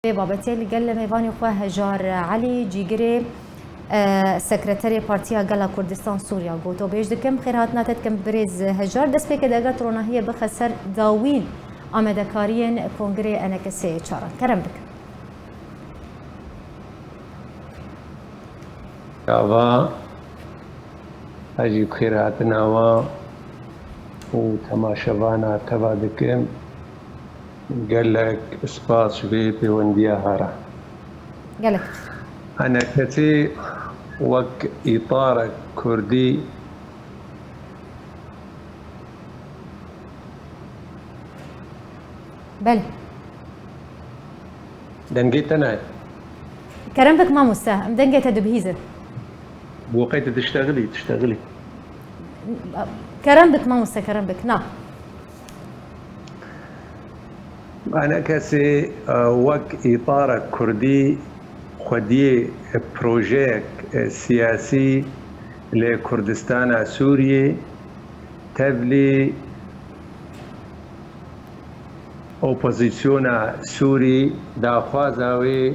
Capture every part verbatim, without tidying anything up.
Vê babetê li gel mêvanê xwe Hejar Elî, cîgirê, e, sekreterê Partiya Gela Kurdistan Sûriya, gotobêj dikim. Xêrhatina te dikim birêz Hejar. Destpêkê de eger tu ronahiyê bixe ser dawîn amadekariyên Kongirê Enekesê çaran. Kerem bikim. Gava ez jî bi xêrhatina we û temaşevana te ve dikim. Gelek spas ji vê pêwendiya hera. Gelek. Enekesê wek îtarek kurdî. Belê. Dengê te nayê. Kerem bik mamoste, em dengê te dibihîzin. Bo qey tu diştexilî, diştexilî. Kerem bik mamoste, kerem bik. Na. Enekesê, e, wek îtarek kurdî xwediyê projeyek, e, siyasî li Kurdistana Sûriyê tevlî opozîsyona Sûrî daxwaza wê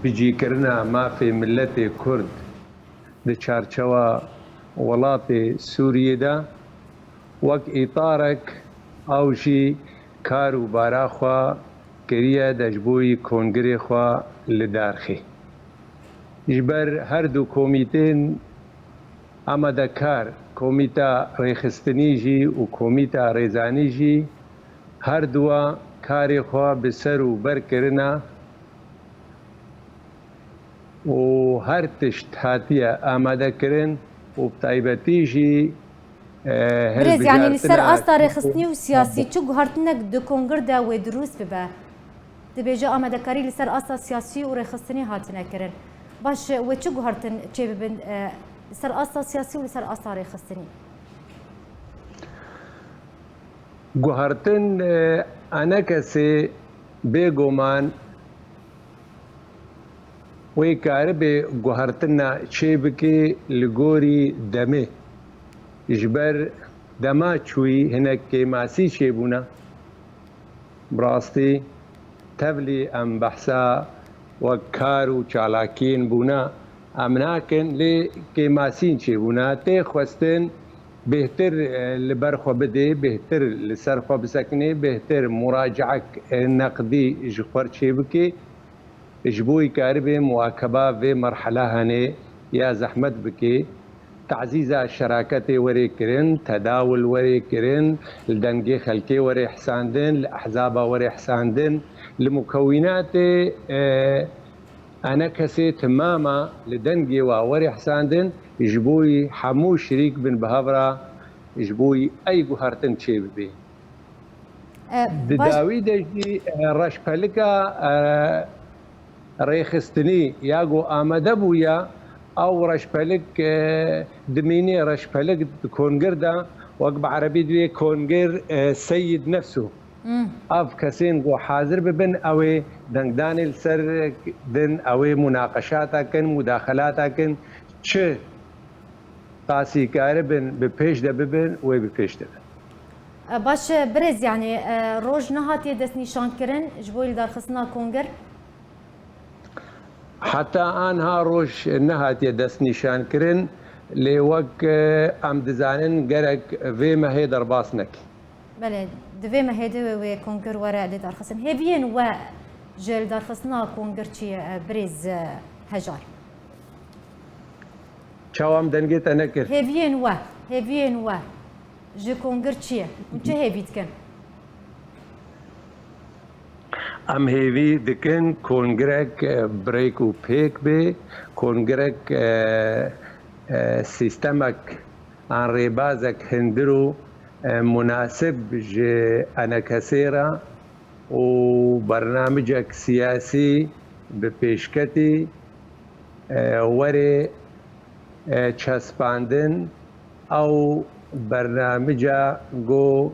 bicîkirina mafê miletê Kurd di çarçewa welatê Sûriyê de wek îtarek ew jî kar û bara xwe kiriye de ji bo yî kongirê xwe li dar xê. Ji ber her du komîtên amadekar, komîta rêxistinî jî û komîta rêzanî jî, her duwa karê xwe bi ser û ber kirine û her tişt hatiye amadekirin û bi taybetî jî, e, Birêz, yanî li ser hilbijartina asta rêxistinî û siyasî çi guhertinek di kongir de wê dirûst bibe? Dibêje amadekarî li ser asta siyasî û rêxistinî hatine kirin. Baş, wê çi guhertin çêbibin, e, li ser asta siyasî û li ser asta rêxistinî? Guhertin, e, Enekesê bêguman wê karibê guhertina çêbike li gorî demê. Ji ber dema çûyî hinek kêmasî çêbûne. Bi rastî tevlî em behsa wek kar û çalakiyên bûne em nakin, lê kêmasîn çêbûne. Tê xwestin bêhtir, e, li ber xwe bidê, bêhtir li ser xwe bisekine, bêhtir muracaek, e, neqdî ji xwe çêbike. Ji bo wî karibê muakeba vê merhela hene ya zehmet bike, tazîza şeraketê were kirin, tedawul were kirin, li dengê xelkê were hesandin, li ehzaba were hesandin, li mukewînatê, e, Enekesê timama li dengê wa were hesandin, ji bo wî hemû şirîk bin bi hev re, ji bo wî ey guhertin çêbibe. E, Di baş, dawî de jî, e, reşpelika, e, rêxistinî ya ku amade bûye, ew reşpelik, e, dimînê reşpelik di kongir de, wek bi erebî divê kongir, e, seyid nefsû. Hmm. Ev kesên ku hazir bibin, ew ê dengdanê li ser din, ew ê munaqeşata kin, mudaxelata kin, çi qasî karibin bi pêş de bibin, wê bi pêş de bin. E, baş, e, birêz, yanî, e, roj nehatiye destnîşankirin ji bo lidarxistina kongir? Heta anha roj nehatiye destnîşankirin, lê wek, e, em dizanin gerek vê mehê derbas neke. Belê, di vê mehê de wê, wê kongir were lidarxistin. Hêviyên we ji lidarxistina kongir çi ye, e, birêz, e, Hejar? Çawa em dengê te nekir? Hêviyên we, hêviyên we ji kongir çi ye? Hûn çi hêvî dikin? Em hêvî dikin kongirek, e, birêk û pêk bê, kongirek, e, e, sîstemek an rêbazek hindir û, e, munasib ji enekesê re û bernamicek siyasî bi pêşketî, e, were, e, çespandin. Ew bernamica ku,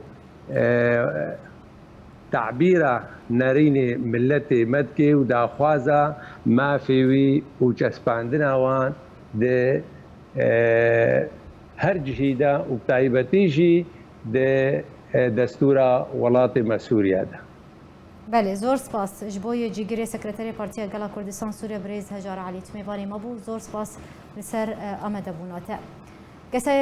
e, tabîra nerînê miletê me dike û daxwaza mafê wî û çespandina wan di, e, her cihî de û bi taybetî jî di, e, destûra welatê me Sûriye de. Belê, zor spas ji bo yê cîgirê Sekreterê Partiya Gela Kurdistan Sûriye birêz Hejar Elî tu mêvanê me bû. Zor spas li ser, e, amadebûna te. Kesayê